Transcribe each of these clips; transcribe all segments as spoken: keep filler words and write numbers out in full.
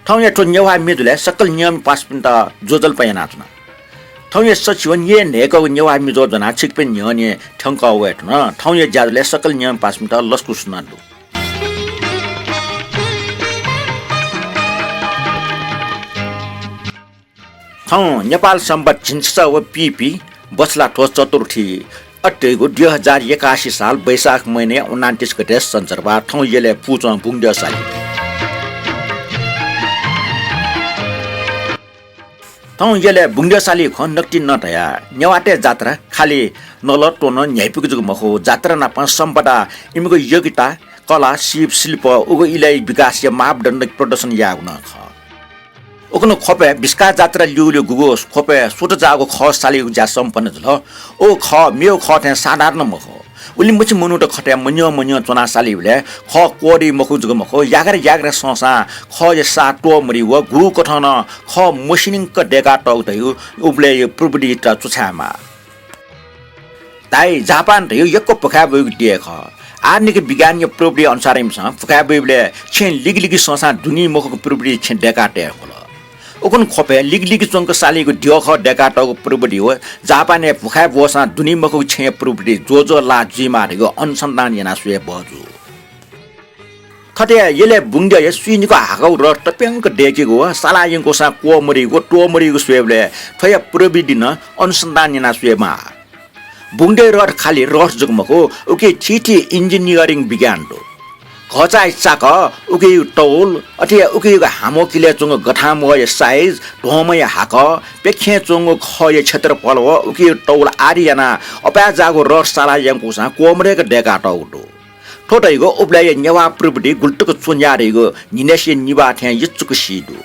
थौंया थ्व नेवाः म्ये दुलय् सकल न्यंपिं पासापिन्त ज्वजलपा यानाच्वना। थौंया सछि व निय् न्हय्कःगु नेवाः म्ये ज्वः ज्वनाः छिकपिनि न्ह्यःने थ्यंकः वये धुन। थौंया ज्याझ्वलय् सकल न्यंपिं पासापिन्त लसकुस नं दु। थौं नेपाल संवत् झिंछसः व पीपी बछलाथ्व चतुर्थी अथे धइगु दुई हजार एकासी साल वैशाख महिनाया उनान्तिस गते सञ्चरबार थौं यलय् पूच्वं बुंगद्यः साली। थौं यलय् बुंगद्यः साली खँ नकतिनि नं धया। नेवाःतय् जात्रा खालि नल त्वन न्ह्याइपुक जक मखु, जात्रा नापं सम्पदा, इमिगु योग्यता, कला, सीप, शिल्प, उगु इलय् विकासया मापदण्ड प्रदर्शन यायेगु नं खः। उखुन्हु ख्वपय् बिस्काः जात्रा ल्यूल्यू गुगु ख्वपय् सुत जाःगु खः सालीगु ज्या सम्पन्न जुल। उ खः मेगु खः थें साधारण मखु। उलिमछि मनूत खथय् मन्यं मन्यं च्वनाः सालीबलय् खः क्वदइ मखु जक मखु, याग्रे याग्रे संसां खःया साः त्वःमरि व गुगु कथं नं खः मसिनिंक दय्कातःगु धइगु उबलय्या प्रविधित च्वछायेमाः। धाइ, जापान धइगु यक्व भुखाय् ब्वइगु देय् खः। आधुनिक विज्ञानया प्रविधि अनुसार इमिसं भुखाय् ब्वइबलय् छेँ लिगलिगि संसां दुनी मखुगु प्रविधि छेँ दय्कातये धुंकल। उखुन्हु ख्वपय् लिगलिगि च्वंक सालीगु द्यःखः दय्कातःगु प्रविधि व जापानय् भुखाय् ब्वःसां दुनी मखुगु छेँया प्रविधि ज्वःज्वः लाः जुइमाः धइगु अनुसन्धान याना स्वये बहःजू। थथे यलय् बुंगद्यःया स्वीनिकः हाकःगु रथ तप्यंक दय्केगु व सालाः यंकूसां क्वःमरिगु व त्वःमरिगु स्वयेबलय् थ्वया प्रविधि नं अनुसन्धान याना स्वयेमाः। बुंगद्यःया रथ खालि रथ जक मखु, उकी थीथी engineering विज्ञान दु। घःचाःया चाकः, उकिया तौल, अथे हे उकिया हामो किलय् च्वंगु गथांम्वःया size, ध्वंमया हाकः, प्याखें च्वंगु खःया क्षेत्रफल व उकिया तौल आदि यानाः अपाय् जाःगु रथ सालाः यंकूसां क्वःमदय्क दय्कातःगु दु। थ्व धइगु उबलय्या नेवाः प्रविधि गुलितक च्वन्या धइगु न्हिनय्सिया निभाः थें यचुक सी दु।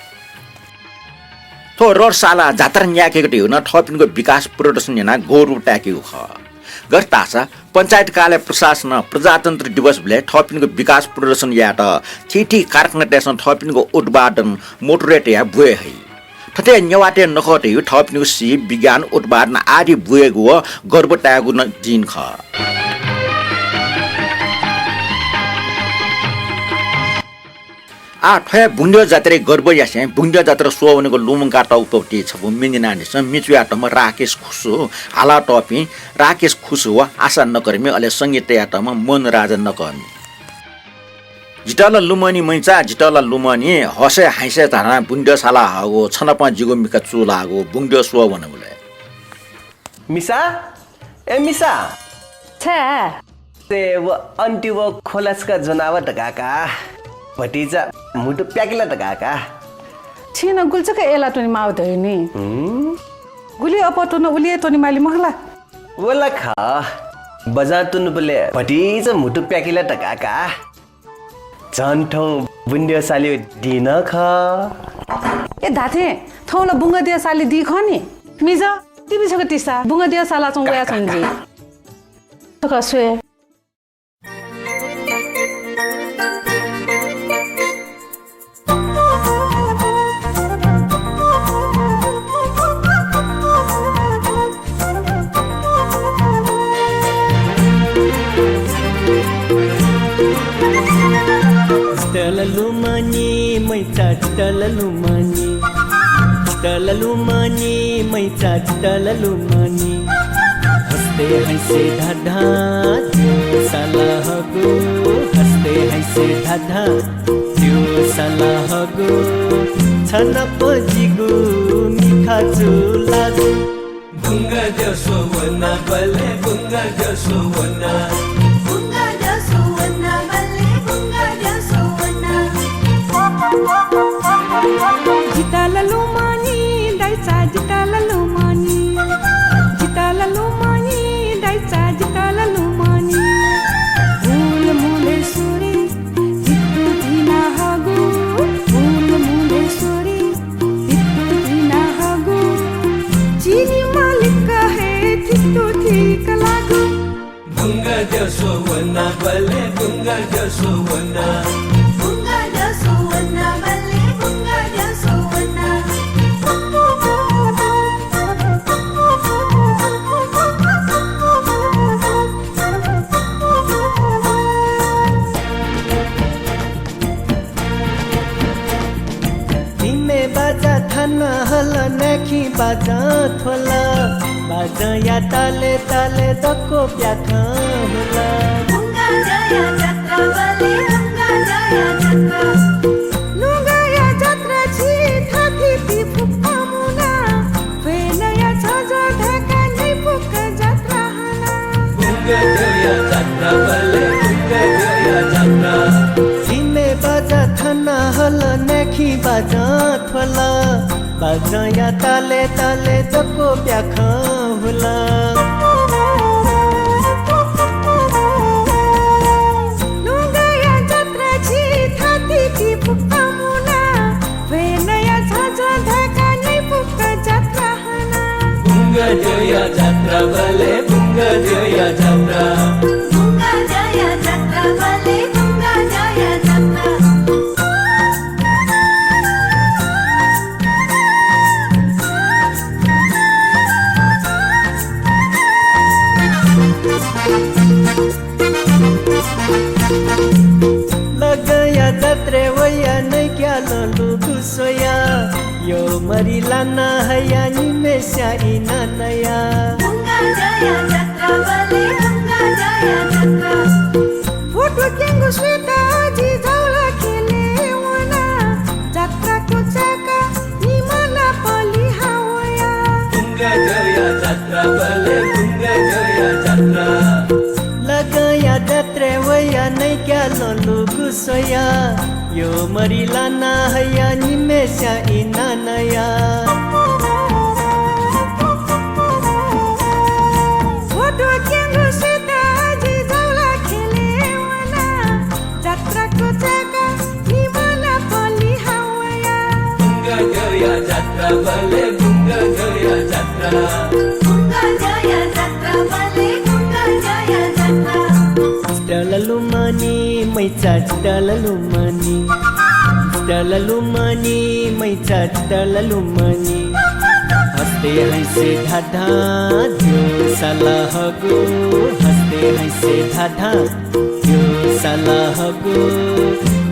थ्व रथ सालाः जात्रा न्यायेकेगु धइगु नं थःपिनिगु विकास प्रदर्शन यानाः गौरव ताय्केगु खः। गथे धाःसा पञ्चायत कालय् प्रशासनं प्रजातन्त्र दिवसबलय् थःपिनिगु विकास प्रदर्शन यायेत थीथी कारखानातय्सं थःपिनिगु उत्पादन मोटरय् तयाः ब्वये हइ। थथे नेवाःतय् नखः धइगु थःपिनिगु सीप, विज्ञान, उत्पादन आदि ब्वयेगु व गर्व तायेगु नं दिं खः। आः थ्व हे बुंगद्यः जात्राय् गर्व यासें बुंगद्यः जात्रा स्वः वनेगु लुमंकातःगु पति छपु मिनिनानिसें मिचुयातःम्ह राकेश खुसु, हालातःपिं राकेश खुसु व आशा नकर्मी, अले संगीत तयातःम्ह मनराजा नकर्मी। जितः ला लुमंनि मैचा, जितः ला लुमंनि, हसय् हाइँसय् झानाः बुंगद्यः सालाः हःगु, छनपं जिगु मिखा चूलाःगु बुंगद्यः स्वः वनेबलय्। मिसा, ए मिसा। छाय्? से व अन्ति व खोलासिका ज्वनाव धकाः का। भतिचा म्हुतु प्याकिला धकाः का। छिं नं गुलि जक अय्ला त्वनेमाःगु धइगु नि। हुँ? गुलि अप्वः त्वन उलि हे त्वनेमाली मखु ला? व ला खः। बजां तुनुबलय् भतिचा म्हुतु प्याकिला धकाः का। झन थौं बुंगद्यः साली दी नं खः। ए धात्थें, थौं ला बुंगद्यः साली दी खः नि। मिजं, तिमि छकः तिसा, बुंगद्यः सालाच्वं वयाच्वन जि। छकः स्वये। जितः ला लुमंनि मैचा, जितः ला लुमंनि, जितः ला लुमंनि मैचा, जितः ला लुमंनि। हसतय् हाइँसय् धाधां द्यः सालाः हःगु, हसतय् हाइँसय् धाधां द्यः सालाः हःगु। छनपं जिगु मिखा चूलाःगु। बुंगद्यः स्वः वनाबलय्, बुंगद्यः स्वः वना। बुंगद्यः स्वः वनाबलय्, बुंगद्यः स्वः वना। जितः ला लुमंनि दाइचा, जितः ला लुमंनि। जितः ला लुमंनि दाइचा, जितः ला लुमंनि। हुलमुलय् स्वरे जितु दिना हःगु, हुलमुलय् स्वरे जितु दिना हःगु। जिनि मालिक हे जितु थीकालाःगु। बुंगद्यः स्वः बाजा थाना हल, नाखी बाजा थ्वल। बाजाया ताले ताले दक्व प्याखं हुल। बुंगाद्यःया जात्राबलय् बुंगाद्यःया जात्रा। नुगःया जात्रा झी थाथिति फुक्क मुना। भ्वय् नया झःझः धाय्‌का न्ह्यइपुक जात्रा हाना। बुंगाद्यःया जात्राबलय् बुंगाद्यःया जात्रा। झिमे बाजा थाना हल, नाखी बाजा थ्वल। बाजाया ताले ताले दक्व प्याखं हुल। नुगःया जात्रा झी थाथिति फुक्क मुना। भ्वय् नया झःझः धाय्‌का न्ह्यइपुक जात्रा हाना। बुंगाद्यःया जात्राबलय् बुंगाद्यःया जात्रा। बुंगाद्यःया जात्राबलय् बुंगाद्यःया जात्रा। लगंया जात्राय् वया नैक्यालं लुगु स्वया। यःमरि लाना हया निम्हय्‌स्यां इनानया। बुंगाद्यःया जात्राबलय् बुंगाद्यःया जात्रा। भोटु क्यंगु स्वयेत जि झौला ख्यलय् वना। जात्रा क्वचाय्‌का निम्ह नाप लिहां वया। बुंगाद्यःया जात्राबलय् बुंगाद्यःया जात्रा। लगंया जात्राय् वया नैक्यालं लुगु स्वया। यःमरि लाना हया निम्हय्‌स्यां इनानया। भोटु क्यंगु स्वयेत जि झौला ख्यलय् वना। जात्रा क्वचाय्‌का निम्ह नाप लिहां वया। बुंगाद्यःया जात्राबलय् बुंगाद्यःया जात्रा। बुंगाद्यःया जात्राबलय् बुंगाद्यःया जात्रा। जितः ललुमनी, मैचा जितः ललुमनी। जितः ललुमनी, मैचा जितः ललुमनी। हस्ते हैसे धाधा द्यः सालाहगु। हस्ते हैसे धाधा द्यः सालाहगु।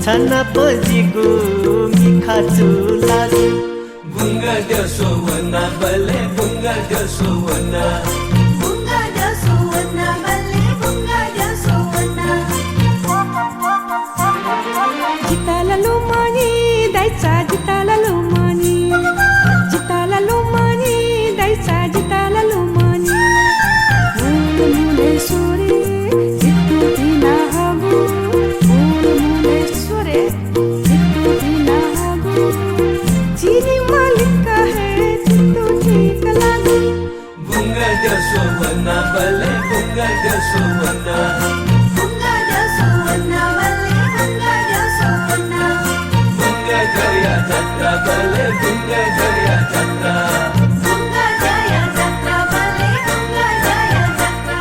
छानाप जिगु मिखा चुलागु। बुंगाद्यः स्ववनाबलय् बुंगाद्यः स्ववना। बुंगाद्यः स्ववनाबलय् बुंगाद्यः स्ववना। जितः ललुमनी, दाइचा जितः ललुमनी। जितः ललुमनी, दाइचा जितः ललुमनी। मुलमुले स्वरे, जितु दिना हगु। मुलमुले स्वरे, जितु दिना हगु। चिनी मालिक हे जितु ठीक लागु। बुंगाद्यः स्ववनाबलय् बुंगाद्यः स्ववना। बुंगाद्यः स्ववनाबलय् बुंगाद्यः स्ववना। बुंगाद्यःया जात्राबलय् बुंगाद्यःया जात्रा। बुंगाद्यःया जात्राबलय् बुंगाद्यःया जात्रा।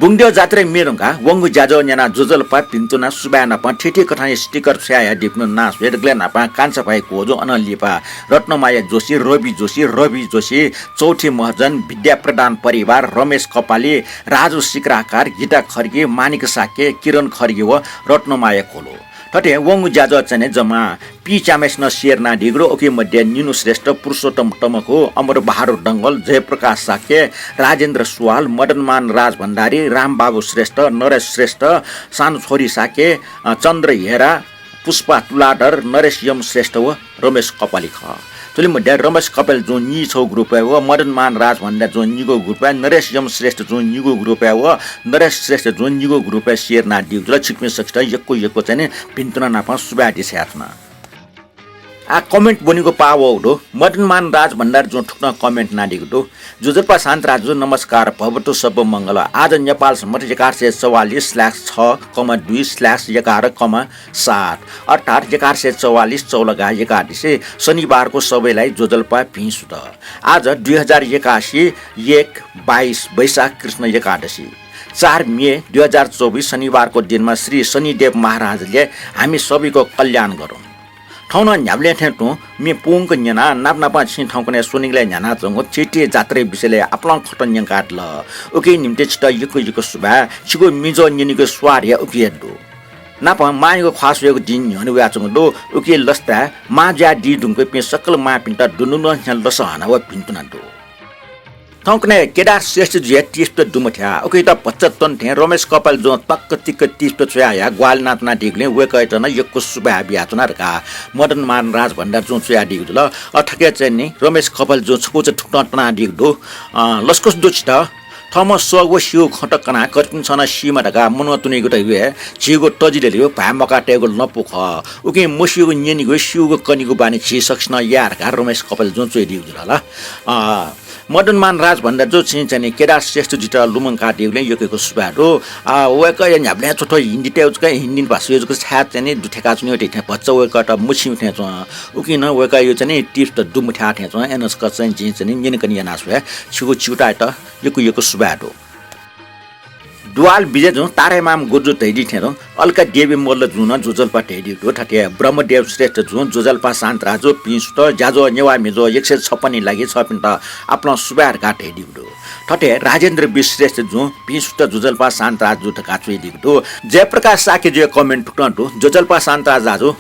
बुंगद्यः जात्राय् म्ये धुंकाः वंगु ज्याझ्वः न्यनाः ज्वजलपा, भिन्तुना, सुभाय् नापं थीथी कथंया sticker छ्वयाहयादीपिनिगु नां स्वये दकलय् न्हापां कान्छा भाइ घोजु, अनं लिपा रत्नमाया जोशी, रवि जोशी, रवि जोशी, चौथी महजन, विद्या प्रधान परिवार, रमेश कपाली, राजु सिक्राकार, गीता खड्गी, मानिक शाक्य, किरण खड्गी व रत्नमाया घोलु। थथे वंगु ज्याझ्वः चाहिँ जम्मा पीच्याम्हेसिनं share यानादीगु दु। उकी मध्ये निनु श्रेष्ठ, पुरुषोत्तम तमकु, अमर बहादुर डंगोल, जयप्रकाश शाक्य, राजेन्द्र सुवाल, मदनमान राजभण्डारी, रामबाबु श्रेष्ठ, नरेश श्रेष्ठ, सानु छोरी शाक्य, अ, चन्द्र हेरा, पुष्पा तुलाधर, नरेश यम श्रेष्ठ व रमेश कपाली खः। थुलि मध्ये रमेश कपाली जुं निछगू रुपय् व मदनमान राजभण्डारी जुं निगूगु रुपय्, नरेश यम श्रेष्ठ जुं निगूगु रुपय् व नरेश श्रेष्ठ जुं निगूगु रुपय् share यानादीगु जुल। छिकपिं सकसितं यक्व यक्व चाहिँ भिन्तुना नापं सुभाय् देछानाच्वना। आः comment ब्वनीगु पाः वःगु दु। मदनमान राजभण्डारी जुं थुकथं comment यानादीगु दु। ज्वजलपा शान्त राजु, नमस्कार, भवतु सब्ब मङ्गल। आज नेपाल सम्बत एघार सय चौवालिस slash छ कमा दुई slash एघार कमा सात, अर्थात् एघार सय चौवालिस चौलगा एकादशी, शनिबारको सबैलाई ज्वजलपा भिं सुथ। आज दुई हजार एकासी एक बाइस वैशाख कृष्ण एकादशी। चार मे दुई हजार चौबिस शनिबारको दिनमा श्री शनिदेव महाराजले हामी सबैको कल्याण गरून्। थौं नं न्ह्याबलें थें तुं म्ये पूवंक न्यनाः नाप नापं छिं थौंकन्हय् स्वनिगलय् न्ह्यानाच्वंगु चैत्य जात्राया विषयलय् आपालं खँ न्यंकादिल। उकिया निंतिं छितः यक्व यक्व सुभाय्। छिगु मिजं न्यनीगु स्वाद हे उकी हे दु। नाप मांयागु ख्वाः स्वयेगु दिं न्ह्यःने वयाच्वंगु दु। उकी लसताय् मां जुयादी धुंकूपिं सकल मांपिन्त दुनुगलंनिसें लसः हनावः भिन्तुना दु। थौंकन्हय् केदार श्रेष्ठ जुया तीस पुत दुमथ्याः उकियात भचा त्वने थें रमेश कपाल जुं तक्क तिक्क तीस पुत छ्वयाः ग्वाहालि यानाच्वनादीगुलिं वय्कःयात नं यक्व सुभाय् बियाच्वना धकाः मदन मान राजभण्डार जुं च्वयादीगु जुल। अ, थथे चाहिँ नि रमेश कपाल जुं छकूचा थुकथं तनादीगु दु। अ, लसकुस दु छित। थःम्हं स्वःगु व स्यूगु खँ तक कनाः कर्पिन्सं नं सीमा धकाः मनंतुनिगु धइगु हे झीगु तजिलय् भाय् मकातयेगु लँपु खः। उकिं मस्यूगु न्यनेगु, स्यूगु कनेगु बानी झी सकसिनं याये धकाः रमेश कपाल जुं च्वयादीगु जुल ला। अ, मदनमान राजभण्डार जु छिं चाहिँ नि केदार श्रेष्ठ जुयात लुमंकादीगुलिं यक्व यक्व सुभाय् दु। अ, वय्कःया न्ह्याबलें थ्व थ्व हिन्दीतय् जक, हिन्दी भाषाय् जक छाय् चाहिँ नि दुथ्याकाच्वनीगु थें भचा वय्कःयात मछिंगु थें च्वं। उकिं नं वय्कःयागु चाहिँ नि tips त दुमथ्याः थें च्वं। अय्नं छकः चाहिँ जिं चाहिँ नि न्यनेकने याना स्वये। छिगु च्यूतायात यक्व यक्व सुभाय् दु। दुवाल विजय जुं तारे माम गुर्जु धयादी थें च्वं, अलका देवी मल्ल जुं नं ज्वजलपा धयादीगु दु। थथे ब्रह्मदेव श्रेष्ठ जुं ज्वजलपा शान्तराज जु, भिं सुथ, ज्याझ्वः नेवाः म्ये ज्वः एक सय छप्पनया लागि छःपिन्त आपालं सुभाय् धकाः धयादीगु दु। थथे राजेन्द्र वि श्रेष्ठ जुं भिं सुथ ज्वजलपा शान्तराज जु धकाः च्वयादीगु दु। जयप्रकाश शाक्य जुया comment थुकथं दु, ज्वजलपा शान्तराज दाजु,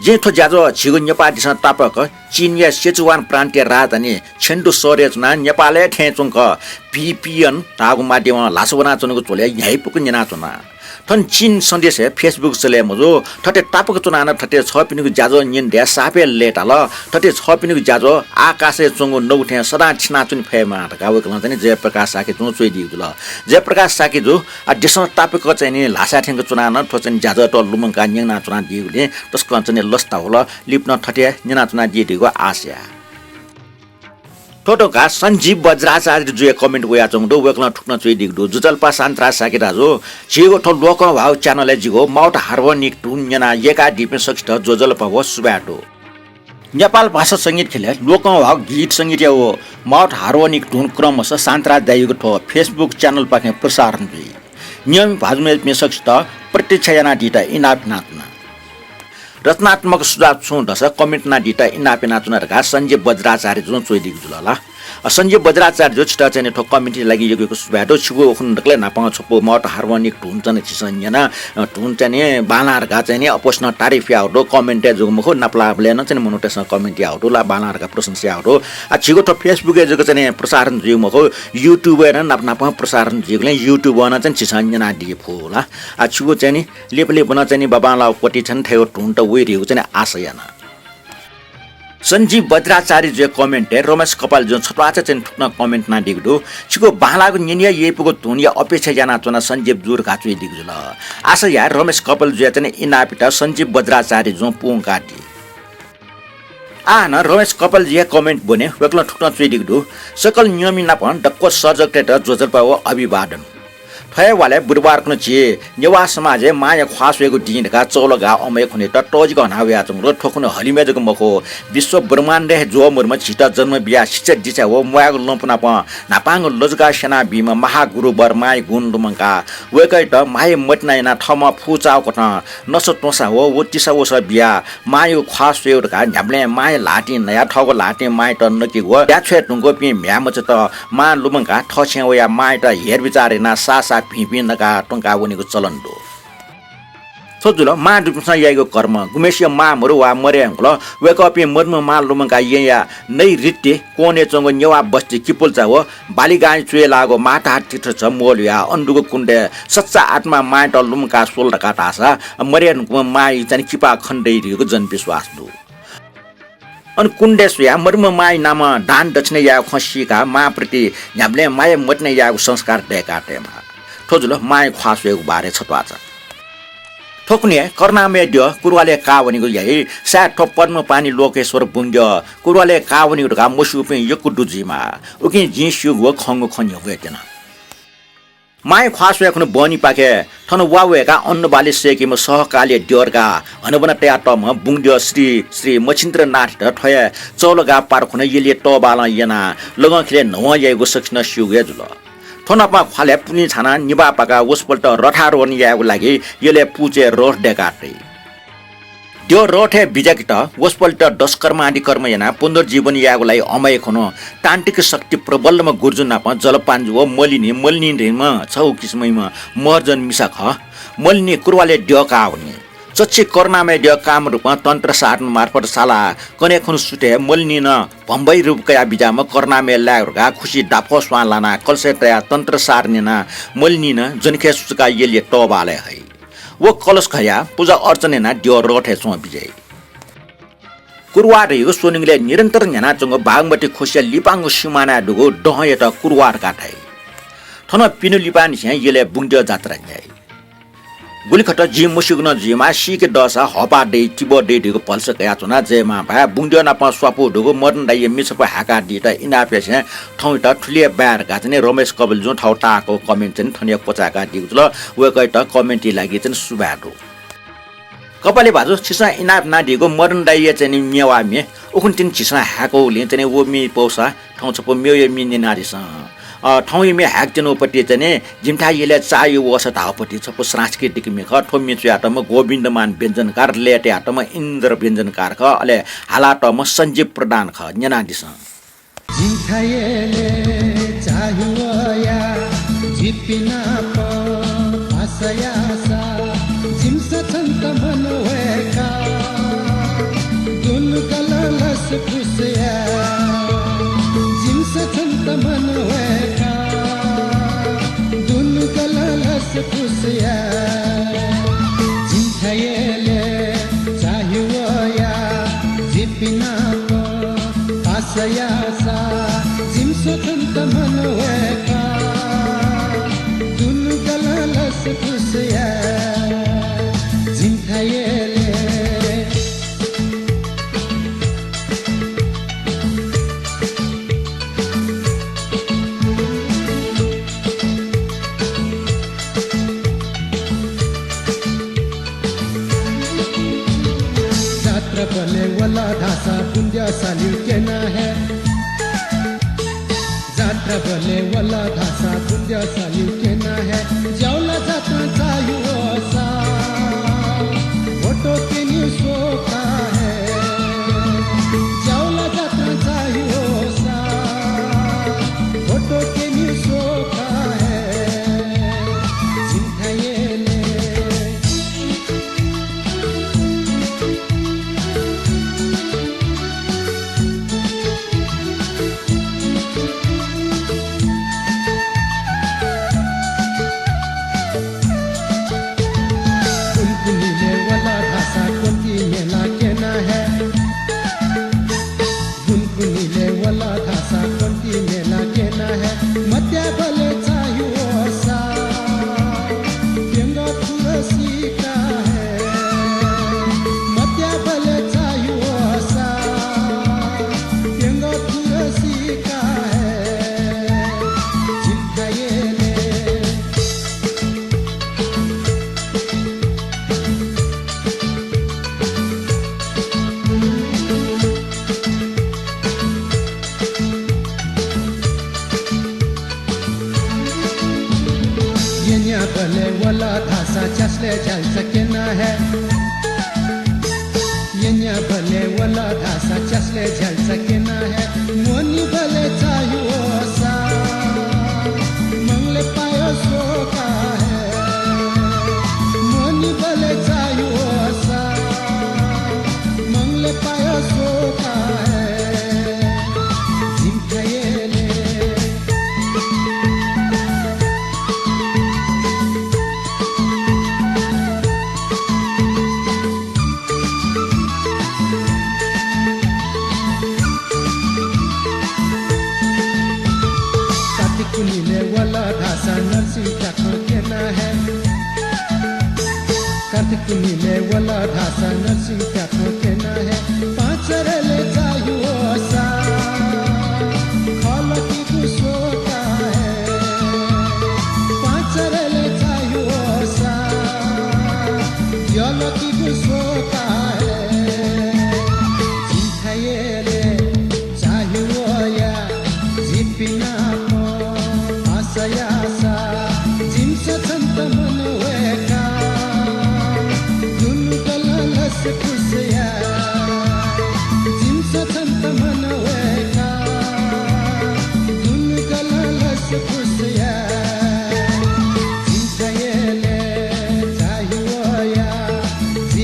जिं थ्व ज्याझ्वः झीगु नेपाःदेशं तापाक चीनया सिचुवान प्रान्तया राजधानी छेन्डु सहरय् च्वनाः नेपालय् थें च्वंक VPN धाःगु माध्यमं ल्हासा वनाच्वनागु झ्वलय् न्ह्याइपुक न्यनाच्वना। थन चीन सन्देशय् Facebook चले मजू। थथे तापाक च्वनाः नं थथे छःपिनिगु ज्याझ्वः न्यने धयाः साप हे लय्ताल। थथे छःपिनिगु ज्याझ्वः आकाशय् च्वंगु नगु थें सदां थिनाच्वने फयेमा धकाः वय्कलं चाहिँ नि जयप्रकाश शाक्य जुं च्वयादीगु जुल। जयप्रकाश शाक्य जु, आ, देशं तापाक चाहिँ नि ल्हासाय् थ्यंक च्वनाः नं थ्व चाहिँ नि ज्याझ्वःयात लुमंकाः न्यनाच्वनादीगुलिं तसकं चाहिँ नि लसता हुल। लिपनं थथे न्यनाच्वनादी धइगु आशा या। थ्व धकाः सञ्जीव वज्राचार्य जुया comment वयाच्वंगु दु। वय्कलं थुकथं च्वयादीगु दु, ज्वजलपा शान्तराज शाक्य दाजु, झीगु थ्व लोकंह्वाःगु channel-य् जिगु Mount Harmony धुन न्यनाः यय्कादीपिं सकसित ज्वजलपा व सुभाय् दु। नेपाल भाषा संगीत ख्यलय् लोकंह्वाःगु गीत संगीतया व Mount Harmony धुन क्रमश शान्तराज दाइयागु थ्व Facebook channel-पाखें प्रसारण जुइ। नियमित भाजु मय्जुपिं सकसित प्रतीक्षा यानादीत इनाप यानाच्वना। रचनात्मक सुझाव छुं दःसा comment यानादीत इनाप यानाच्वना धकाः सञ्जीव वज्राचार्य जुं च्वयादीगु जुल ला। अ, सञ्जीव वज्राचार्य जु, छितः चाहिँ नि थ्व comment-या लागि यक्व यक्व सुभाय् दु। छिगु उखुन्हु दकलय् न्हापां छपु Mount Harmony धुन चाहिँ नि झीसं न्यना, अ, धुन चाहिँ नि बांलाः धकाः चाहिँ नि अप्वःसिनं तारिफ याःगु दु। Comment-य् जक मखु, नापलाःबलय् नं चाहिँ नि मनूतय्सं comment याःगु दु ला, बांलाः धकाः प्रशंसा याःगु दु। आ, झीगु थ्व Facebook-य् जक चाहिँ नि प्रसारण जुइगु मखु, YouTube-य् नं नाप नापं प्रसारण जुइगुलिं YouTube-य् नं चाहिँ नि झीसं न्यनादी फु ला। आ, छिगु चाहिँ नि लिपा लिपा नं चाहिँ नि बांबांलाःगु पति चाहिँ नि थ्व धुनत वइ धइगु चाहिँ नि आशा याना। सञ्जीव वज्राचार्य जुया comment-य् रमेश कपाल जुं छत्वाःचा चाहिँ नि थुकथं comment यानादीगु दु, छिगु बांलाःगु न्यने याइपुगु धुनया अपेक्षा यानाच्वना सञ्जीव जु धकाः च्वयादीगु जुल। आशा याये रमेश कपाल जुया चाहिँ नि इनापयात सञ्जीव वज्राचार्य जुं पूवंकादी। आः नं रमेश कपाल जुया comment ब्वने, वय्कलं थुकथं च्वयादीगु दु, सकल नियमि नाप दक्व सर्जकतय्त ज्वजलपा व अभिवादन। थ्व हे वालय् बुधबार खुन्हु झी नेवाः समाजय् मांया ख्वाः स्वयेगु दिं धकाः चौलागाः अमयखुनय् तःजिक हना वयाच्वंगु दु। थ्व खुन्हु हलिमय् जक मखु, विश्व ब्रह्माण्डय् हे ज्वःमदुम्ह झीत जन्म बियाः शिक्षा दीक्षा व म्वायेगु लँपु नाप न्हापांगु लजगाः स्यनाबीम्ह महागुरु वर मांया गुण लुमंकाः वय्कःयात माया मतिना यानाः थःम्हं फुचाःगु कथं नसा त्वँसा व तिसा वसः बियाः मांयागु ख्वाः स्वयेगु धकाः न्ह्याबलें मांया ल्हातिं नयाः थःगु ल्हातिं मांयात नकेगु व ल्याः छ्वये धुंकूपिं म्ह्याय्मचात मां लुमंकाः थःछेँय् वयाः मांयात हेरबिचार यानाः साःसाः भिंभिं नकाः त्वंका वनेगु चलन दु। थ्व जुल मां दुपिन्सं याइगु कर्म। गुम्हय्सिया मां मरु वा मरे धुंकल वय्कःपिं मदुम्ह मां लुमंकाः येँया नैऋत्य कोणय् च्वंगु नेवाः बस्ती किपुल्चा व बालिगांय् च्वय् लाःगु माताहर तीर्थ झ मोल हुयाः अन दुगु कुण्डय् सच्चा आत्मा मांयात लुमंकाः स्वल धकाः धाःसा मरे धुंकूम्ह मांया चाहिँ नि किपा खने दइ धइगु जनविश्वास दु। अन कुण्डय् स्वयाः मदुम्ह मांया नामं दान दक्षिणा यायेगु खँ सीकाः मांप्रति न्ह्याबलें माया मतिना यायेगु संस्कार दय्का तयेमाः। थ्व जुल मांया ख्वाः स्वयेगु बारे छत्वाःचा। थ्व खुन्हु हे करुणामय द्यः कुरुवालय् काः वनीगु याइ। सायद थ्व पद्मपाणि लोकेश्वर बुंद्यः कुरुवालय् काः वनीगु धकाः मस्यूपिं यक्व दु जुइमाः। उकिं जिं स्यूगु व खंगु खँ न्ह्यब्वये त्यना। मांया ख्वाः स्वये खुन्हु बहनीपाखे थन वा वय्काः अन्नबाली सय्केम्ह सहकालया द्यः धकाः हनाबना तयातःम्ह बुंद्यः श्री श्री मच्छिन्द्रनाथयात थ्व हे चौलागाः पार खुन्हु यलया तःबालं यनाः लगंखिलय् न्हवं याइगु सकसिनं स्यूगु हे जुल। थ्व नाप ख्वालय् पुन्हि छानाः निभाः पाकाः वसपोलयात रथारोहण यायेगु लागि यलय् पुचय् रथ दय्का तइ। द्यः रथय् बिज्याकेत वसपोलयात दशकर्मादिकर्म यानाः पुनर्जीवन यायेगु लागि अमयखुन्हु तान्त्रिक शक्ति प्रबलम्ह गुर्जु नाप जलपान जु व मलिनी, मलिनी धइम्ह छगू किसिमम्ह महर्जन मिसा खः। मलिनी कुरुवालय् द्यः काः वनी। चच्छि करुणामय द्यः कामरूपं तन्त्र साधन मार्फत साला कन्हय् खुन्हु सुथय् मलिनिनं भम्भै रूप कयाः बिज्याःम्ह करुणामय लाय् धकाः खुसि दाफः स्वां लानाः कलशय् तयाः तन्त्र साधन यानाः मलिनिनं ज्वनेखय् सुचुकाः यलया तःबालय् हइ। व कलश खयाः पुजा अर्चना यानाः द्यः रथय् च्वं बिज्याइ। कुरुवार धइगु स्वनिगलय् निरन्तर न्ह्यानाच्वंगु बागमती खोसिया लिपांगु सिमानाय् दुगु दहंयात कुरुवार धकाः धाइ। थन पिने लिपांनिसें यलय् बुंद्यः जात्रा न्ह्याइ। गुलिखत जिं मस्यूगु नं जुइमाः, सीके दःसा हःपाः दइ, तिबः दइ धइगु भलसा कयाच्वनाः जयमांभाय् बुंद्यः नाप स्वापू दुगु मदन दाइया मिछापु हाय्कादीत इनाप यासें थौंयात थुलि हे बाय् धकाः चाहिँ रमेश कबीरजुं थःगु ताःहाकःगु comment चाहिँ थन हे क्वचाय्कादीगु जुल। वय्कःयात comment-या लागि चाहिँ सुभाय् दु। कपाली भाजु, छिसं इनाप यानादीगु मदन दाइया चाहिँ नि म्ये वा म्ये, उखुन्हु तिनि झीसं हाय्कूगुलिं चाहिँ नि व म्ये पौसा थौं छपु मेगु म्ये न्यनादिसँ। अ, थौंया म्ये हाय्कत्यनापति चाहिँ नि जिमिथाय् यलय् चाःहिउ वःसा धाःपति छपु सांस्कृतिक म्ये खः। थ्व म्ये च्वयातःम्ह गोविन्दमान व्यञ्जनकार, लय् तयातःम्ह इन्द्र व्यञ्जनकार खः, अले हालातःम्ह सञ्जीव प्रधान खः। न्यनादिसँ। जिमिथाय् यलय् चाःहिउ वःया झीपिं नाप पासा याःसा, जिमिसं छन्त मनवय्का दुनुगलं लसकुस याये। जिमिसं छन्त मनवय्का दुनुगलं लसकुस याये। जिमिथाय् यलय् चाःहिउ वःया झीपिं नाप पासा याःसा, जिमिसं छन्त मनवय्का दुनुगलं लसकुस याये। जिमिथाय् यलय् जात्राबलय् वल धाःसा बुंद्यः सालिउ क्यना हये। जात्राबलय् वल धाःसा बुंद्यः सालिउ क्यना हये। ज्याउला जात्रां चाःहिउ वःसा भोटो क्यनिउ स्वका हये। ज्याउला जात्रां चाःहिउ वःसा भोटो क्यनिउ स्वका हये। जिमिथाय् यलय् गुनगुनिलय् वल धाःसा क्वन्ति मेला क्यना हये। गुनगुनिलय् वल धाःसा क्वन्ति मेला क्यना हये। मत्याःबलय् चाःहिउ वःसा प्यंगः थुर सीका हये। मत्याःबलय् चाःहिउ वःसा प्यंगः थुर सीका हये। जिमिथाय् यलय् यन्याःबलय् वल धाःसा च्यासलय् झ्याल्चा क्यना हये। यन्याःबलय् वल धाःसा च्यासलय् झ्याल्चा क्यना हये। म्वनीबलय् चाःहिउ वःसा मंगलय् पायः स्वका हये। म्वनीबलय् चाःहिउ वःसा मंगलय् पायः स्वका हये। जिमिथाय् यलय् कार्तिक पुन्हिलय् वल धाःसा नरसिंह प्याखं क्यना हये। कार्तिक पुन्हिलय् वल धाःसा नरसिंह प्याखं क्यना हये। पाँचरलय् चाःहिउ वःसा खलकिगु स्वका हये। पाँचरलय् चाःहिउ वःसा द्यलकिगु स्वका हये। जिमिथाय् यलय् चाःहिउ वःया झीपिं नाप पासा याःसा, जिमिसं छन्त मनवय्का दुनुगलं लसकुस याये। जिमिसं छन्त मनवय्का दुनुगलं लसकुस याये। जिमिथाय् यलय् चाःहिउ वःया झी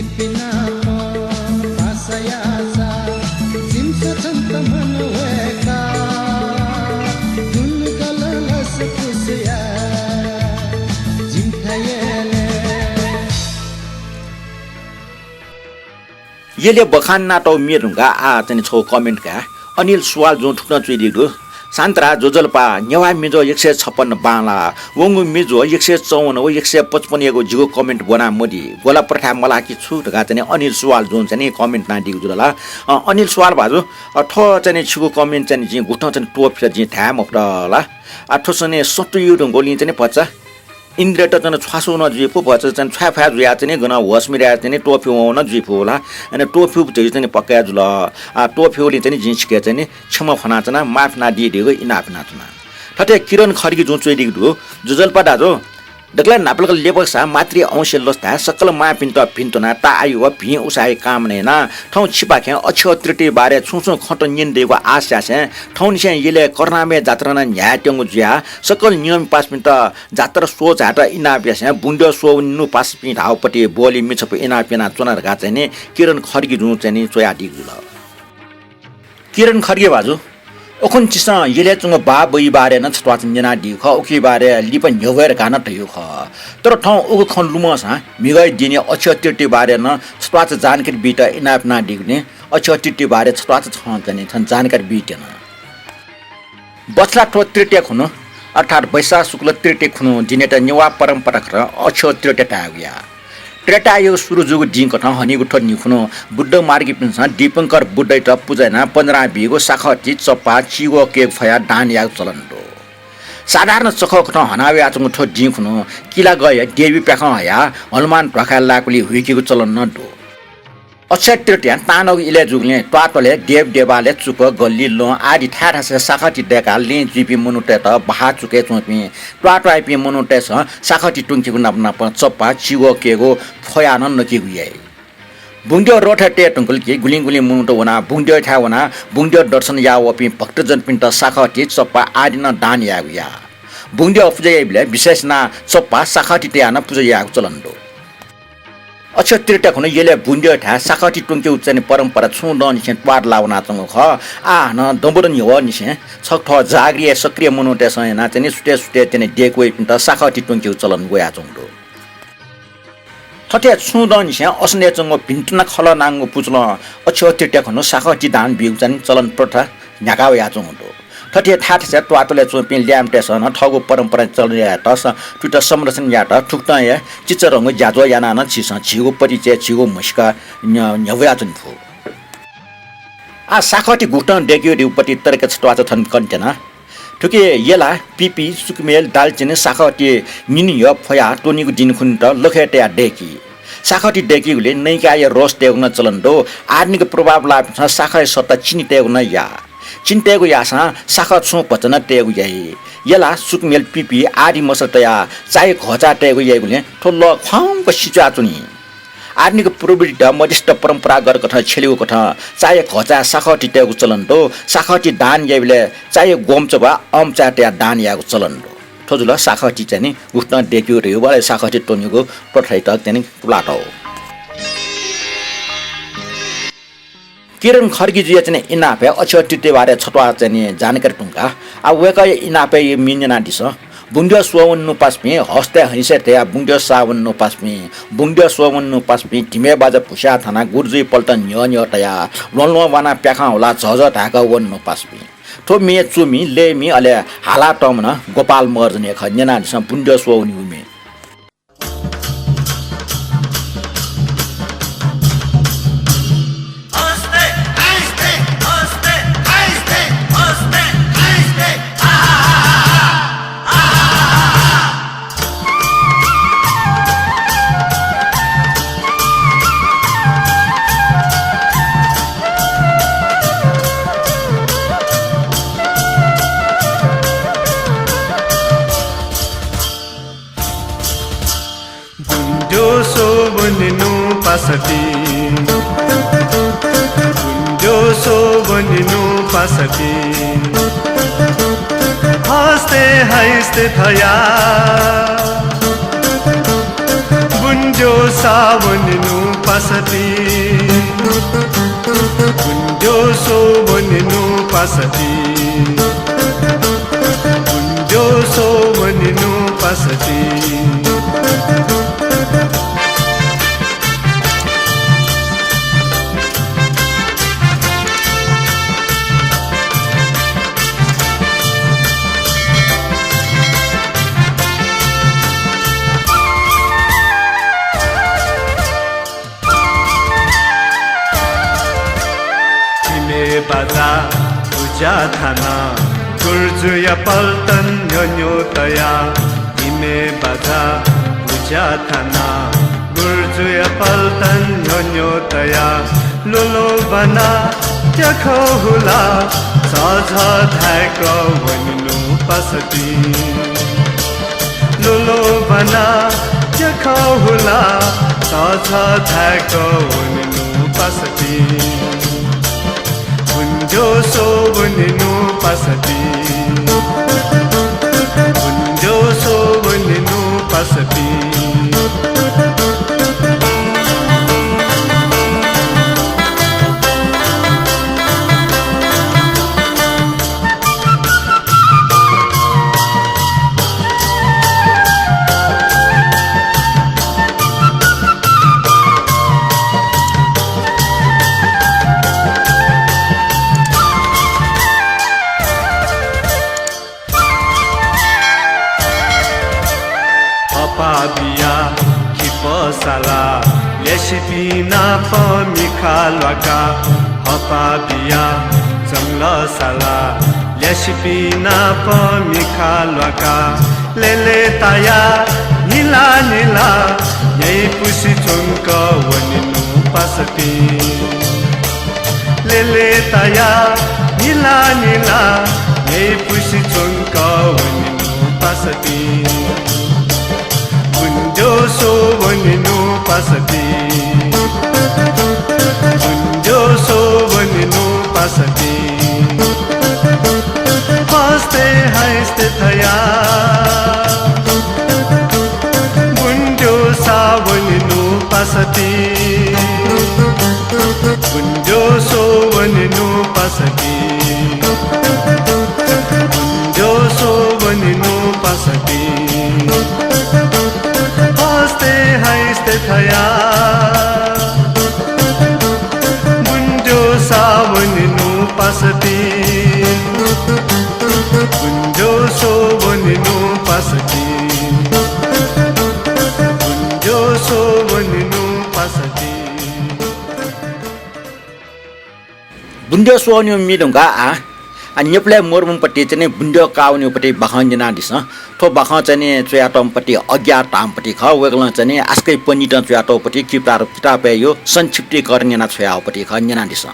यलय् बखान यानातःगु म्ये धुंकाः आः चाहिँ नि छगू comment काये। अनिल सुवाल जुं थुकथं च्वयादीगु दु। शान्ता ज्वजलपा, नेवाः मिजो एक सय छप्पन्न बांला, वंगु मिजो एक सय चौवन्न व एक सय पचपन्नयागु जिगु comment ब्वना मदी, ग्वलाः प्रथा मलाः कि छु धकाः चाहिँ नि अनिल सुवाल जुं चाहिँ नि comment यानादीगु जुल ला। अ, अनिल सुवाल भाजु, अ, थ्व चाहिँ नि छिगु comment चाहिँ नि जिं गुथं चाहिँ नि त्वःफिल जिं धाये मफुत ला। आ, थ्व चाहिँ नि सत्तु यु धुंकूगुलिं चाहिँ नि भचा इन्द्रियत चाहिँ नि छ्वासु नं जुइफु, भचा चाहिँ नि छ्वाये फया जुयाः चाहिँ नि गनं होस मिराय् चाहिँ नि त्वःफिवं नं जुइफु ला। अन त्वःफिउ धइगु चाहिँ नि पक्का जुल। आ, त्वःफिउलिं चाहिँ नि जिं छिके चाहिँ नि क्षमा फ्वनाच्वना, माफ यानादीधइगु इनाप यानाच्वना। थथे किरण खड्गी जुं च्वयादीगु दु। ज्वजलपा दाजु, दकलय् न्हापालाक लेपकसां मातृ अंश लसताय् सकल मांपिन्त भिन्तुना ता आयु व भिं उसाँय् कामना याना। थौं छिपाखें अक्षय तृतीया बारे छुं छुं खँत न्यने दइगु आश यासें थौंनिसें यलय् करुणामय जात्रा नं न्ह्यायेत्यंगु जुयाः सकल नियमपासपिन्त जात्रा स्वः झायेत इनाप यासें बुंद्यः स्वः वनेनु पासापिं धाःगु पति ब्वलय् मिछापु इनाप यानाच्वना धकाः चाहिँ नि किरण खड्गी जुं चाहिँ नि च्वयादीगु जुल। किरण खड्गी भाजु, उखुन्हु छिसं यलय् च्वंगु बाः बौया बारे नं छत्वाःचा न्यनादीगु खः, उकिया बारे लिपा न्ह्यब्वये धकाः नं धयागु खः। तर थौं उगु खँ लुमंसां म्हिगःया दिनय् अक्षय तृतीया बारे नं छत्वाःचा जानकारी बीत इनाप यानादीगुलिं अक्षय तृतीया बारे छत्वाःचा छं चाहिँ नि थन जानकारी बीत्यना। बछला थ्व तृतीया खुन्हु, अर्थात् वैशाख शुक्ल तृतीया खुन्हु दिनयात नेवाः परम्परा कथं अक्षय तृतीया धायेगु या। त्रेतायुग सुरु जूगु दिं कथं हनीगु थ्व दिं खुन्हु बुद्ध मार्गीपिन्सं दीपंकर बुद्धयात पुजा यानाः पञ्जरां बीगु साखःति, चप्पा, चिगः कयेगु फयाः दान यायेगु चलन दु। साधारण चखः कथं हना वयाच्वंगु थ्व दिं खुन्हु किलागःया देवी प्याखं हयाः हनुमान ध्वाखाय् लाय्‌कुलिइ हुइकेगु चलन नं दु। अक्षय तृतीयां तांनःगु इलय् जूगुलिं त्वाःत्वलय् देव देवालय, चुक, गल्ली, लं आदि थाय् थासय् साखःति दय्‌काः लँय् जुइपिं मनूतय्‌त बहाः चुकय् च्वंपिं त्वाःत्वाःपिं मनूतय्‌सं साखःति त्वंकेगु नाप नाप चप्पा, चिगः कयेगु फयाः नं नकेगु याइ। बुंद्यः रोथय् तये धुंकल कि गुलिं गुलिं मनूत वनाः बुंद्यःथाय् वनाः बुंद्यः दर्शन याः वःपिं भक्तजनपिन्त साखःति, चप्पा आदि नं दान यायेगु या। बुंद्यः पुजा याइबलय् विशेष यानाः चप्पा साखःति तयाः नं पुजा यायेगु चलन दु। अक्षय तृतीया खुन्हु यलय् बुंद्यःथाय् साखःति त्वंकेगु चाहिँ परम्परा छुं दँनिसें त्वाःतला वनाच्वंगु खः। आः हानं दँबदँ न्ह्यवःनिसें छकः थः जागरियाय् सक्रिय मनूतय्‌सं यानाः चाहिँ नि सुथय् सुथय् चाहिँ नि दय्‌के वइपिन्त साखःति त्वंकेगु चलन वयाच्वंगु दु। थथे छुं दँनिसें असनय् च्वंगु भिन्तुना खलः नांगु पुचलं अक्षय तृतीया खुन्हु साखःति दान बीगु चाहिँ नि चलन प्रथा न्ह्याका वयाच्वंगु दु। थथे थाय् थासय् त्वाःत्वलय् च्वंपिं ल्याय्‌म्हतय्‌सं नं थःगु परम्परा चलन यायेत स-, थुइत संरक्षण यायेत थुकथं हे चिचाधंगु ज्याझ्वः यानाः नं छिसं झीगु परिचय, झीगु म्हसीका न्ह्य-, न्ह्यब्वयाच्वने फु। आः साखःति गुकथं दय्‌केगु धइगु पति तर्क छत्वाःचा थन कनेत्यना। थुकी यला, पिपि, सुकुमेल, दालचिनी, साखःति निन्हु न्ह्यः फयाः त्वनीगु दिं खुन्हुत लखय् तयाः दय्‌की। साखःति दय्‌कीगुलिइ नैकाया रस तयेगु नं चलन दु। आधुनिक प्रभाव लाःपिन्सं साखःया सट्टा चिनी तयेगु नं याः। चिनी तयेगु याःसां साखः छुं भचा नं तयेगु याइ। यला, सुकुमेल, पिपि आदि मसला तयाः चाया घःचाय् तयेगु याइगुलिं थ्व लः ख्वाउँक सिँच्वयाच्वनी। आधुनिक प्रविधित मध्यस्थ परम्परागत कथं छ्यलेगु कथं चाया घःचाय् साखःति तयेगु चलन दु। साखःति दान याइबलय् चाया ग्वम्च वा अम्चाय् तयाः दान यायेगु चलन दु। थ्व जुल साखःति चाहिँ नि गुकथं दय्‌केगु धइगु वा साखःति त्वनीगु प्रथायात चाहिँ नि पुलातःगु। किरण खड्गीजुया चाहिँ नि इनापय् अक्षय तृतीया बारे छत्वाः चाहिँ नि जानकारी धुंकाः आः वय्‌कःया इनापय् म्ये न्यनादिसँ। बुंद्यः स्वः वनेनु पासापिं हस्तय् हँसिया तयाः बुंद्यः साः वनेनु पासापिं, बुंद्यः स्वः वनेनु पासापिं धिमय् बाजा भुस्याः थानाः गुरुजुइ पल्टन न्ह्यः न्ह्यः तयाः ल्वहंल्वहं वानाः प्याखं हुलाः झःझः धाय्‌क वनेनु पासापिं। थ्व म्ये च्वमि, लय्‌मि अले हालातःम्ह नं गोपाल महर्जनया खः। न्यनादिसँ बुंद्यः स्वः वनेगु म्ये। बुंद्यः स्वः वनेनु पासापिं, बुंद्यः स्वः वनेनु पासापिं, हस्तय् हँसिया तयाः बुंद्यः साः वनेनु पासापिं, बुंद्यः स्वः वनेनु पासापिं, बुंद्यः स्वः वनेनु पासापिं। बाजा पुज्याः थाना गुर्जुया पल्टन न्ह्यःन्ह्यः तया। धिमे बाजा पुज्याः थाना गुर्जुया पल्टन न्ह्यःन्ह्यः तया। लुलुबना त्याखः हुला झःझः धाय्क वनेनु पासापिं। लुलुबना त्याखः हुला झःझः धाय्क वनेनु पासापिं। बुन्द्यः स्वः वनेनु पासापिं। बुन्द्यः स्वः वनेनु पासापिं। हपा बिया खिपः साला ल्यासेपिं नाप मिखा ल्वाका। हपा बिया जंगल साला ल्यासेपिं नाप मिखा ल्वाका। लेले ताया निला निला न्ह्यइपुसे च्वंक वनेनु पासापिं। लेले ताया निला निला न्ह्यइपुसे च्वंक वनेनु पासापिं। बुन्द्यः स्वः वनेनु पासापिं। बुन्द्यः स्वः वनेनु पासापिं। हस्ते हाइस्ते थया। बुन्द्यः स्वः वनेनु पासापिं। बुन्द्यः स्वः वनेनु पासापिं। बुन्द्यः स्वः वनेनु पासापिं। हस्ते हाइस्ते थया। बुन्द्यः स्वः वनेनु पासापिं। बुन्द्यः स्वः वनेनु पासापिं। बुन्द्यः स्वः वनेनु पासापिं। बुन्द्यः स्वः वनेगु मि धुंकाः आः, आ, नेपालय् मरुम्ह पति चाहिँ नि बुन्द्यः काः वनेगु पति बाखं न्यनादिसँ। थ्व बाखं चाहिँ नि च्वयातःम्ह पति अज्ञात धाःम्ह पति खः। वय्कलं चाहिँ नि आसकय् पनितं च्वयातःगु पति किताब, किताबय् यो संक्षिप्तीकरण यानाः छ्वयागु पति खः, न्यनादिसँ।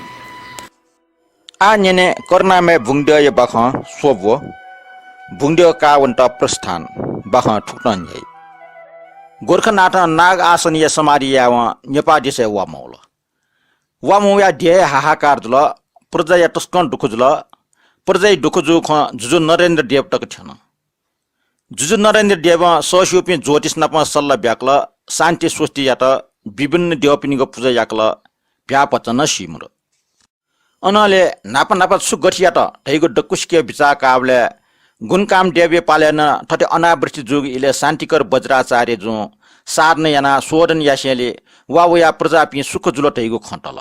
आः न्यने करुणामय बुन्द्यःया बाखं स्वब्व, बुन्द्यः काः वनेत प्रस्थान। बाखं थुकथं न्ह्याइ। गोरखनाथं नाग आसनया समाधि यायेवं नेपाः देशय् वा मवल। वा मवयाः देय् हाहाकार जुल। प्रजाया तसकं दुःख जुल। प्रजाया दुःख जूगु खँ जुजु नरेन्द्र देव तक थ्यन। जुजु नरेन्द्र देवं सःस्यूपिं ज्योतिष नाप सल्लाह ब्याकल, शान्ति स्वस्ति यात, विभिन्न देवपिनिगु पुजा याकल, भ्याःभचा नं सी मदु। अनंलि न्हापा न्हापा छु गथे यात धइगु दक्वसिके बिचाः काःबलय् गुणकाम देवया पालय् नं थथे अनावृष्टि जूगु इलय् शान्तिकर वज्राचार्य जुं साधना यानाः शोधन यासेंलि वा वयाः प्रजापिं सुख जुल धइगु खँ तल।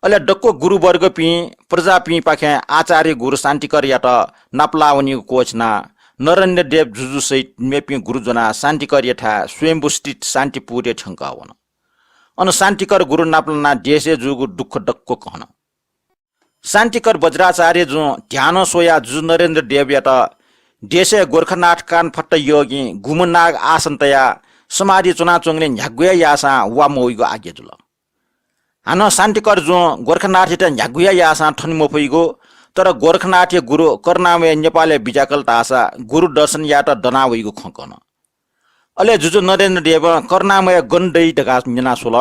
अले दक्व गुरुवर्गपिं प्रजापिंपाखें आचार्य गुरु शान्तिकरयात नापलाः वनीगु क्वःछिनाः नरेन्द्र देव जुजु सहित मेपिं गुरु ज्वनाः शान्तिकरयाथाय् स्वयम्भू स्थित शान्तिपुरय् थ्यंकः वन। अन शान्तिकर गुरु नापलानाः देशय् जूगु दुःख दक्व कहन। शान्तिकर वज्राचार्य जुं ध्यानं स्वयाः जुजु नरेन्द्र देवयात देशय् गोरखनाथ कानफट्ट योगिं गुम्ह नाग आसन तयाः समाधि च्वनाच्वंगुलिं न्ह्यागु हे याःसां वा मवइगु आज्ञा जुल। हानं शान्तिकर जुं गोरखनाथयात न्ह्यागु हे याःसां थने मफइगु, तर गोरखनाथया गुरु करुणामय नेपालय् बिज्याकल धाःसा गुरु दर्शन यायेत दना वइगु खँ कन। अले जुजु नरेन्द्र देवं करुणामय गन दइ धकाः न्यना स्वल।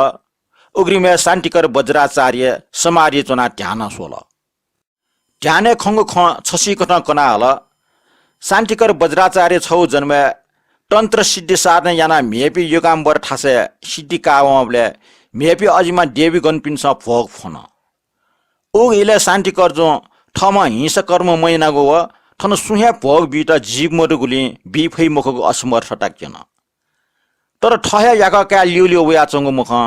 उघ्रिमय् शान्तिकर वज्राचार्य समाधि च्वनाः ध्यानं स्वल। ध्यानय् खंगु खँ छसिकथं कना हल। शान्तिकर वज्राचार्य छगू जन्मय् तन्त्र सिद्धि साधना यानाः म्हेपिं योगाम्बर थासय् सिद्धि काः वंबलय् म्हेपिं अजिमा देवीगणपिन्सं भोग फ्वन। उगु इलय् शान्तिकर जुं थःम्हं हिंसा कर्म मयानागु व थन सुं हे भोग बीत जीव मदुगुलिं बी फइ मखुगु असमर्थता क्यन। तर थः हे याकः काय् ल्यूल्यू वयाच्वंगु मखं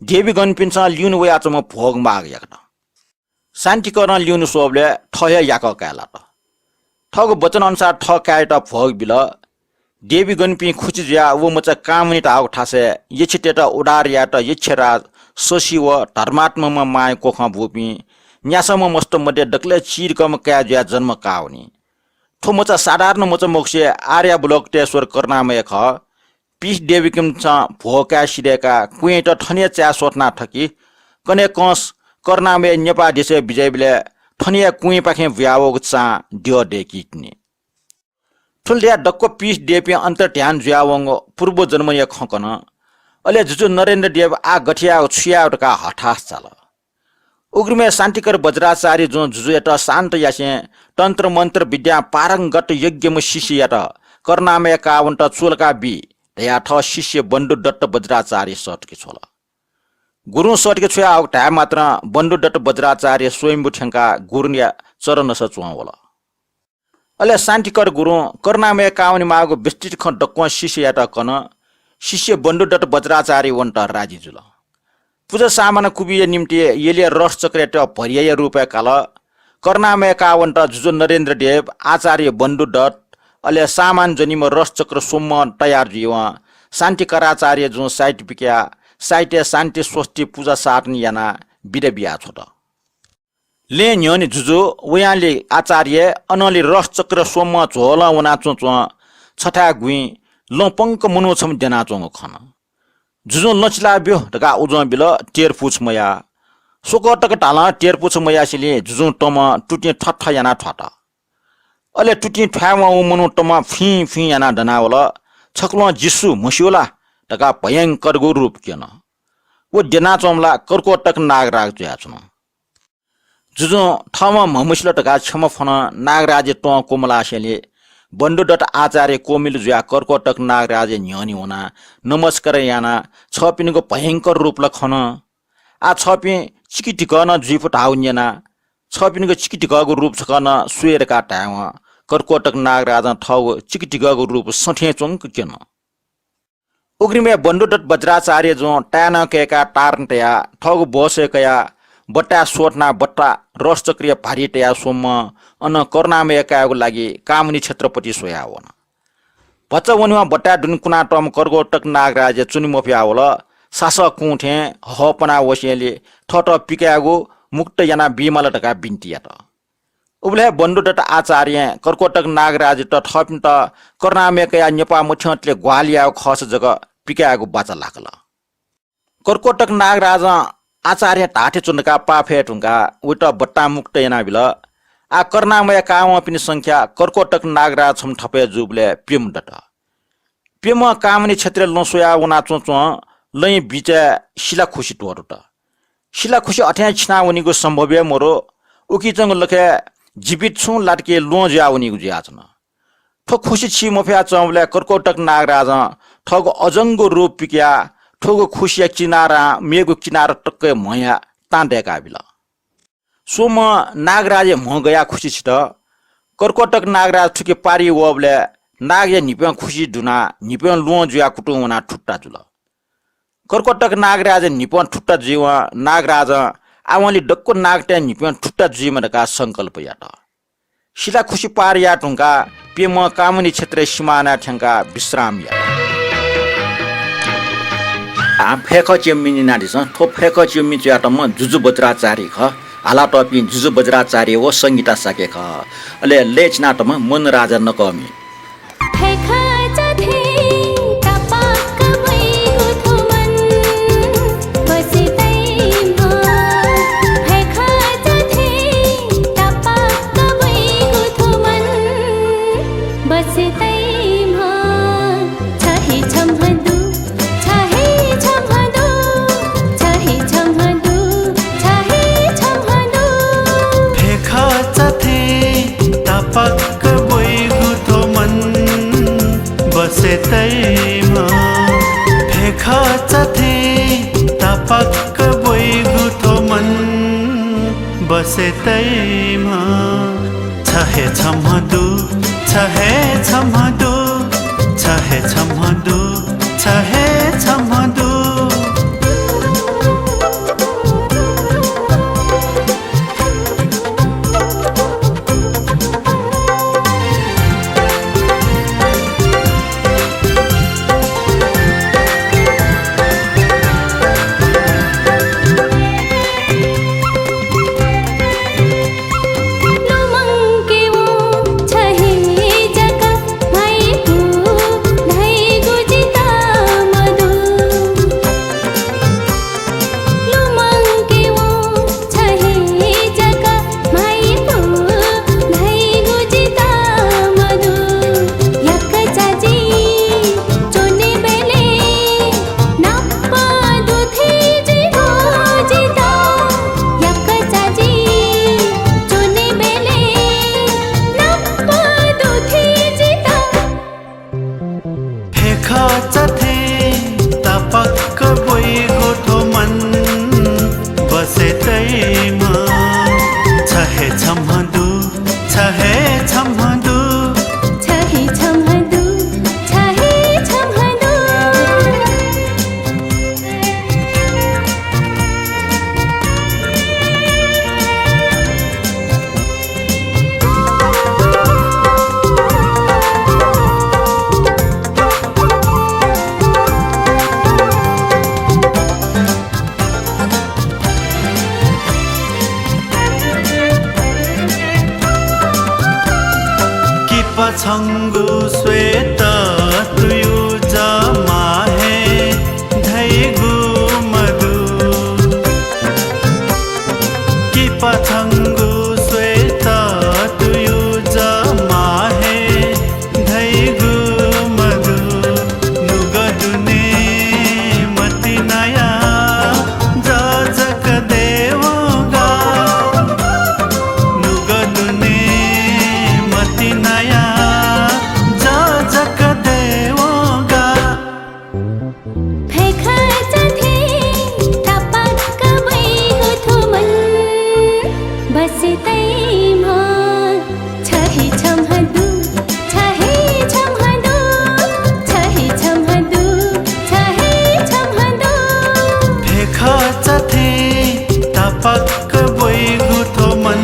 देवीगणपिन्सं ल्यूने वयाच्वंम्ह भोग माग याकत। शान्तिकरं ल्यूने स्वःबलय् थः हे याकः काय् लात। थःगु वचन अनुसार थः काय्‌यात भोग बिल। देवीगणपिं खुसि जुयाः व मचा कामनी धाःगु थासय् यक्षतय्‌त उद्धार यायेत यक्षराज शशी व धर्मात्मा मांया कोखं बूपिं न्यासःम्ह मस्त मध्ये दकलय् चिधिकःम्ह काय् जुयाः जन्म काः वनी। थ्व मचा साधारण मचा मखुसे आर्यावलोकितेश्वर करुणामय खः। पीस देवीकिमिसं भ्वः काय् सिधय्काः कुँय्‌यात थन हे चाय् स्वथना थकी। कन्हय् कंस करुणामय नेपाः देशय् बिज्याइबलय् थन हे कुँय्‌पाखें बुयावःगु चां द्यः दय्‌कीतिनि। थुलि धयाः दक्व पीस देवीपिं अन्तर्ध्यान जुयावंगु पूर्व जन्मया खँ कन। अले जुजु नरेन्द्र देव आः गथे यायेगु छु यायेगु धकाः हताश चाल। उग्रमय् शान्तिकर वज्राचार्य जुं जुजुयात शान्त यासें तन्त्र मन्त्र विद्यां पारंगत यज्ञम्ह शिष्ययात करुणामय कावन्त चूलाका बी धयाः थः शिष्य बन्धुदत्त वज्राचार्य सःतके छ्वल। गुरुं सःतके छ्वयाहःगु धाये मात्रं बन्धुदत्त वज्राचार्य स्वयम्भू थ्यंकाः गुरुया चरणस च्वं वल। अले शान्तिकर गुरुं करुणामय कावनेमाःगु विस्तृत खँ दक्वं शिष्ययात कन। शिष्य बन्धुदत्त वज्राचार्य वनेत राजी जुल। पुजा सामान कुबिया निम्तिं यलया रसचक्रयात भरियाया रूपय् काल। करुणामय कावन्त जुजु नरेन्द्र देव, आचार्य बन्धुदत्त, अले सामान ज्वनीम्ह रसचक्र स्वम्ह तयार जुइवं शान्तिकराचार्य जुं साइत पिकयाः साइतय् शान्ति स्वस्ति पुजा साधन यानाः बिदा बियाछ्वत। लँय् न्ह्यःने जुजु, वयां लि आचार्य, अनं लि रसचक्र स्वम्ह झ्वलं वनाच्वंच्वं छथाय् गुँइ लँ पंक मनू छम्ह द्यनाच्वंगु खन। जुजुं लँ चिलाब्यु धकाः उजं बिल, तेरपुछ मयाः। स्वकः तक धालं तेरपुछ मयासेंलि जुजुं तमं तुतिं थथ यानाः थ्वात। अले तुतिं थ्वायेवं व मनू तमं फिं फिं यानाः दनावल। छकलं जिसु म्हस्यू ला धकाः भयंकरगु रूप क्यन। व द्यनाच्वंम्ह ला कर्कोटक नागराज जुयाच्वन। जुजुं थःम्हं म्हमसिल धकाः क्षमा फ्वन। नागराजया तं क्वमलासेंलि बन्धुदत्त आचार्य क्वमिल जुयाः कर्कोटक नागराजया न्ह्यःने वनाः नमस्कार यानाः छःपिनिगु भयंकर रूप ला खन। आः छःपिं चिकिधिकः नं जुइफु धाःगु न्यनाः छःपिनिगु चिकिधिकःगु रूप छकः नं स्वये धकाः धायेवं कर्कोटक नागराजं थःगु चिकिधिकःगु रूप सथें च्वंक क्यन। उग्रमय् बन्धुदत्त वज्राचार्य जुं ताय्‌नं कय्‌काः तारं तयाः थःगु बसय् कयाः बट्टाय् स्वथनाः बट्टा रसचक्रया भारी तयाः स्वम्ह अनं करुणामय कायेगु लागि कामनी क्षेत्रपति स्वयाः वन। भचा वनेवं बट्टाय् दुने कुनातःम्ह कर्कोटक नागराजया च्वने मफयावल। सासः कुं थें हःपना वसेंलि थःत पिकायेगु मुक्त याना बीमाल धकाः बिन्ति यात। उबलय् बन्धुदत्त आचार्यं कर्कोटक नागराजयात थःपिन्त करुणामय कयाः नेपाः मथ्यंतले ग्वाहालि यायेगु खःसा जक पिकायेगु बाचा लाकल। कर्कोटक नागराजं आचार्यं धाःथें च्वंधकाः पाफये धुंकाः वइत बट्टां मुक्त यानाबिल। आः करुणामय कावंपिनि संख्या कर्कोटक नागराज छम्ह थपय् जूबलय् प्यम्ह दत। प्यम्हं कामनी क्षेत्रय् लँ स्वयाः वनाच्वंच्वं लँया बिचय् सिलाखुसि त्वःतुत। सिलाखुसि अथें छिना वनीगु सम्भव हे मरु। उकिच्वंगु लखय् जीवित छुं लातके ल्वहं जुयाः वनीगु जुयाच्वन। थ्व खुसि छि मफयाच्वंबलय् कर्कोटक नागराजं थःगु अजंगु रूप पिकयाः थुगु खुसिया किनारां मेगु किनारा तक म्ह यानाः तां दय्‌काबिल। स्वम्ह नागराजया म्ह गयाः खुसि छित। कर्कोटक नागराज थुकी पारि वःबलय् नागया न्हिपं खुसि दुनाः न्हिपं ल्वहं जुयाः कुतुं वनाः थुत्ता जुल। कर्कोटक नागराजया न्हिपं थुत्ता जुइवं नागराजं आवंलि दक्व नागतय् न्हिपं थुत्ता जुइमा धकाः संकल्प यात। सिलाखुसि पार याये धुंकाः प्यम्हं कामनी क्षेत्रया सिमानाय् थ्यंकाः विश्राम यात। आः फय्‌खः च्यम्मि न्यनादिसँ। थ्व फय्‌खः च्यम्मि च्वयातःम्ह जुजु वज्राचार्य खः। हालातःपिं जुजु वज्राचार्य व संगीता शाक्य खः। अले लय् चिनातःम्ह मनुराजा नकःमि। फय्‌खः चा थें तापाक्क ब्वइगु थ्व मन बसे तइम्ह। फय्‌खः चा थें तापाक्क ब्वइगु थ्व मन बसे तइम्ह। छ हे छम्ह दु, छ हे छम्ह दु, छ हे छम्ह दु, छ हे छम्ह दु। छंगु श्वेत तुयु जमा हे धइगु मदु। किपा छंगु श्वेत तुयु जमा हे धइगु मदु। नुगः दुने मतिनाया जजक देवगा। नुगः दुने मतिनाया जजक देवगा। फय्खचा थें तापाक्क ब्वइगु थ्व मन बसे तइम्ह छ हे छम्ह दु, छ हे छम्ह दु, छ हे छम्ह दु, छ हे छम्ह दु। फय्खचा थें तापाक्क ब्वइगु थ्व मन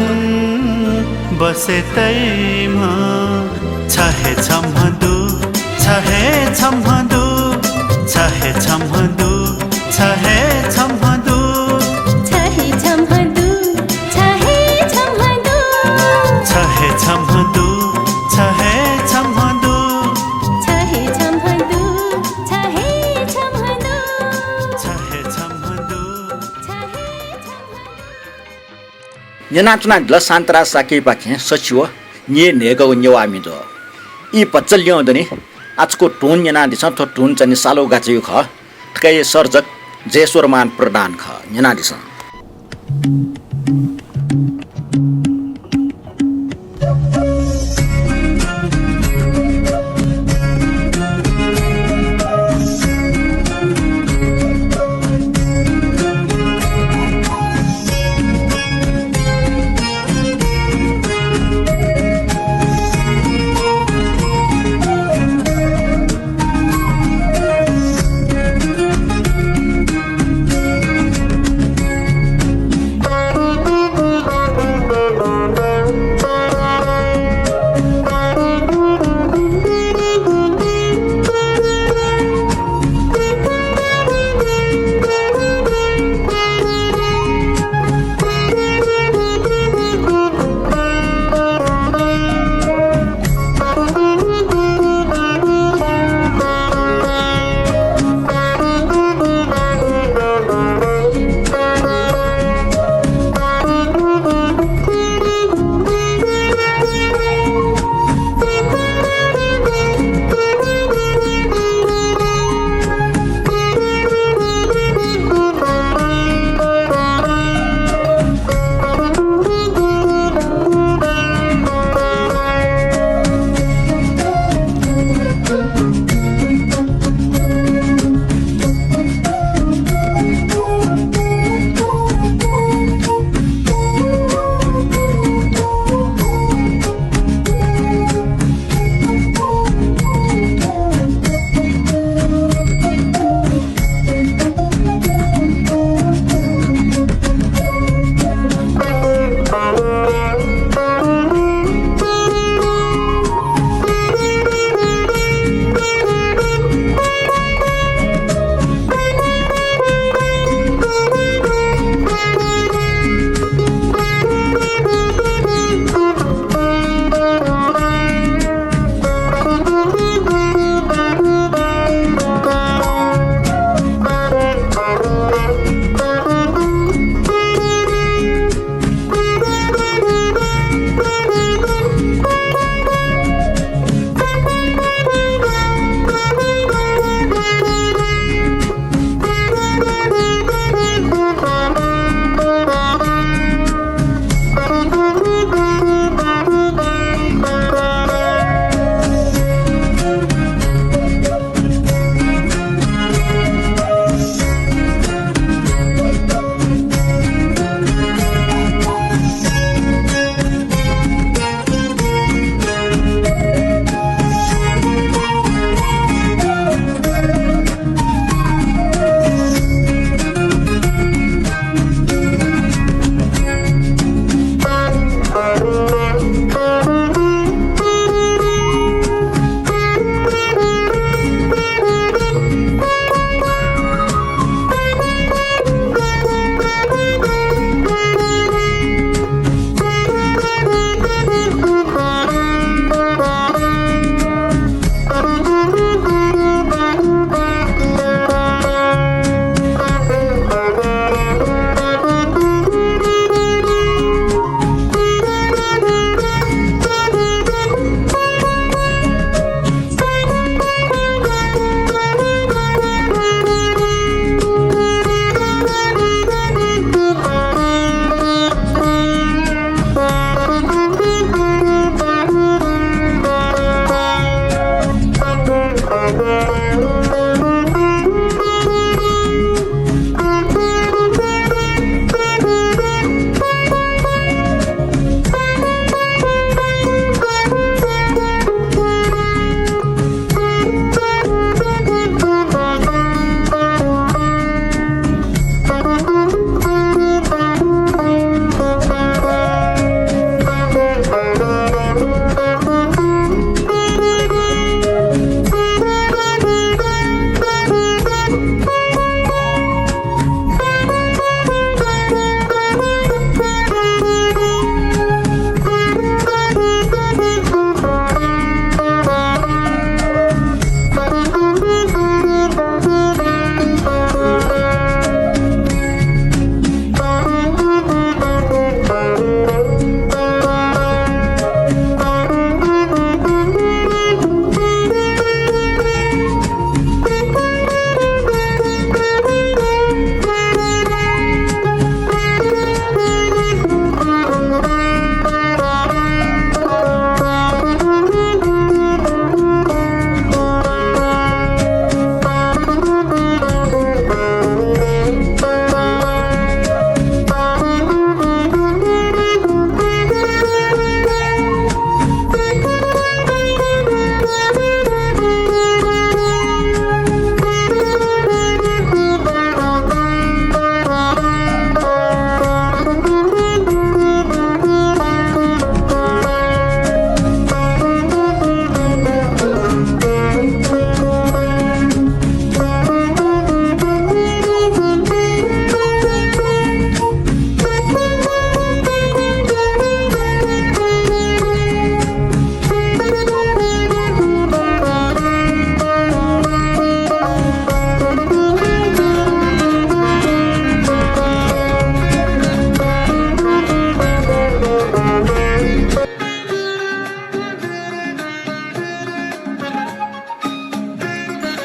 बसे तइम्ह छ हे छम्ह दु, छ हे छम्ह दु, छ हे छम्ह दु, छ हे छम्ह दु। छ हे छम्ह दु, छ हे छम्ह दु। छ हे छम्ह दु, छ हे छम्ह दु। छ हे छम्ह दु, छ हे छम्ह दु। छ हे छम्ह दु। छ हे छम्ह दु। न्यनाच्वनादिल शान्तराज शाक्यपाखें सछि व न्यय् न्हय्‌कःगु नेवाः म्हिगः। ई भचा ल्यं दनि। आजकु धुन न्यनादिसँ, थ्व धुन चाहिँ नि सालु गाचायु खः। थुकिया सर्जक जयेश्वरमान प्रधान खः। न्यनादिसँ।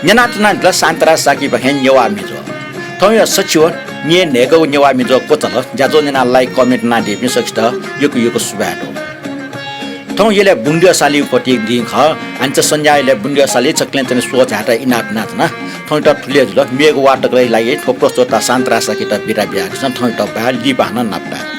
न्यनातुना दिल शान्तराज शाक्यपाखें नेवाः म्हिज्वः। थौंया सछि व न्यय् न्हय्‌गःगु नेवाः म्हिज्वः क्वचाल। ज्याझ्वः न्यनाः like, comment यानादीपिं सकसित यक्व यक्व सुभाय् दु। थौं यलय् बुंगद्यः सालिं क्वतुगु दिं खः। आनिसें संध्यां यलय् बुंगद्यः सालिं छकलं तनि स्वः झायेत इनाप यानाच्वना। थौंयात थुलि हे जुल। मेगु वाःतकया लागि थ्व प्रस्तोता शान्तराज शाक्ययात बिदा बियादिसँ। थौंयात बाय्, लिपा हानं नापलाये।